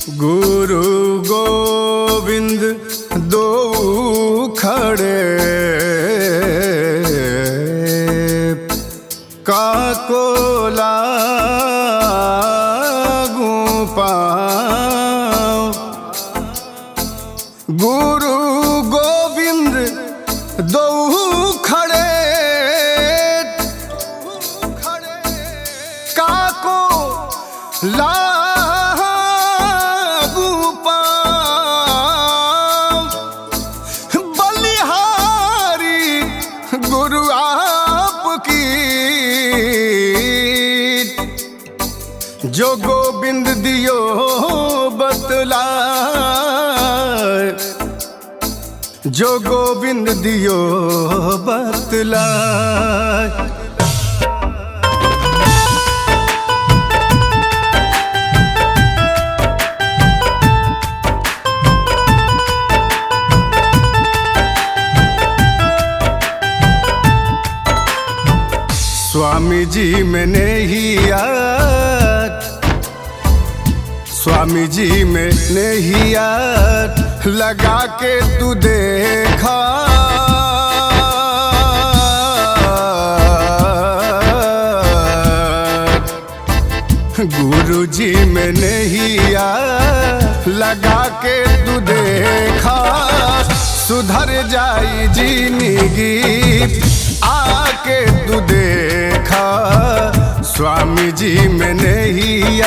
गुरु गोविंद दो खड़े काको लागू पाँव। गुरु गोविंद दो खड़े काको लागू पाँव। बलिहारी गुरु आपकी जो गोविंद दियो बतलाए, जो गोविंद दियो बतलाए। स्वामी जी मैंने ही स्वामी जी में नहीं लगा के तू देखा, गुरु जी में नहीं लगा के तू देखा, सुधर जाई जिंदगी आके तू देखा। स्वामी जी में नहीं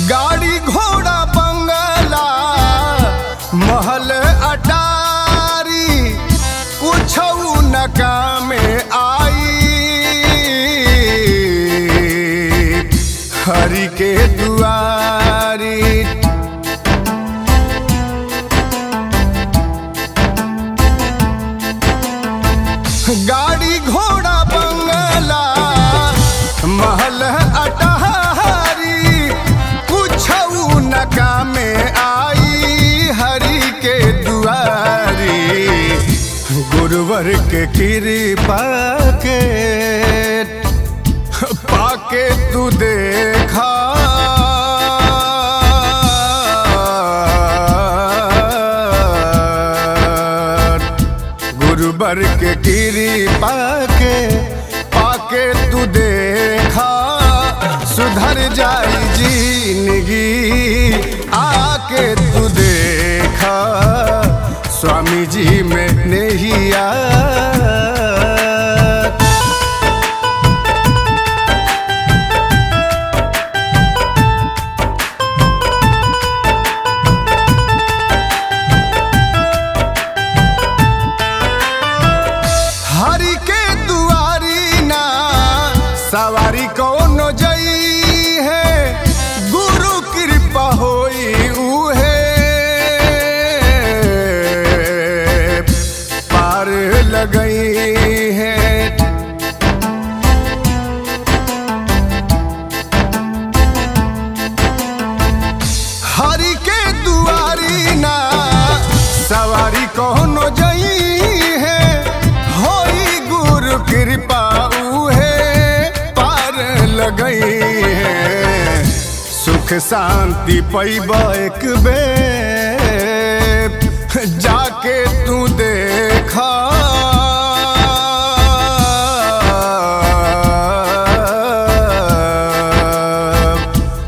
गाड़ी घोड़ा बंगला महल अटारी कुछ न काम आई, हरि के दुआरी। गाड़ी घोड़ा बंगला महल अटारी काम आई, हरि के दुआरी। गुरुवर के कृपा के पाके तू देखा, गुरुवर के कृपा के पाके तू देखा, सुधर जाई जिंदगी आके तू देखा। स्वामी जी में नहीं आ हरि के दुआरी ना सवारी कौनो जई है, गुरु कृपा होई उहे पार लगई है। हरि के दुआरी ना सवारी कौनो जई है, होई गुरु कृपा उहे पार लगई है। सुख शांति पैब एक बेर जाके तू देखा,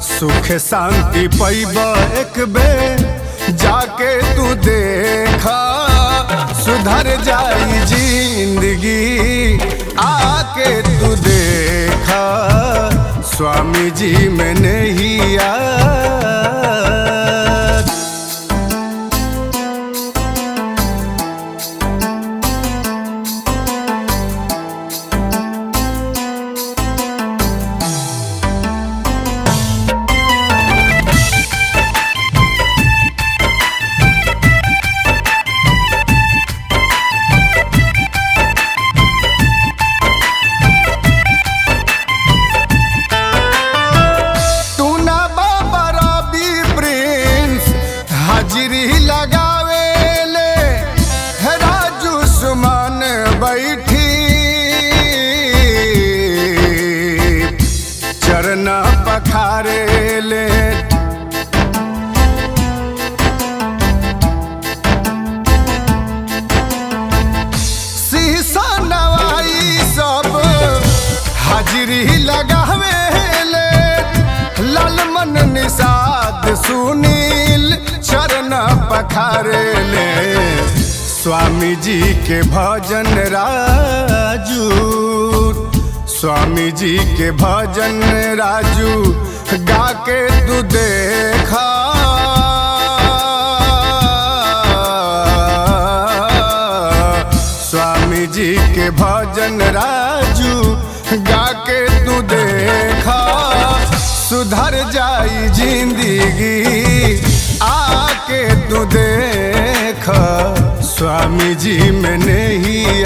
सुख शांति पैब एक बेर जाके तू देखा, सुधर जाई जिंदगी आके तू देखा। स्वामी जी में नहीं आ पखारे ले। शीशा नवाई सब हाजिरी लगावे ले। लाल मन निषाद सुनील चरण पखारे ले। स्वामी जी के भजन राजू, स्वामी जी के भजन राजू गा के तू देखा। स्वामी जी के भजन राजू गा के तू देखा, सुधर जाई जिंदगी आके तू देखा। स्वामी जी में नहीं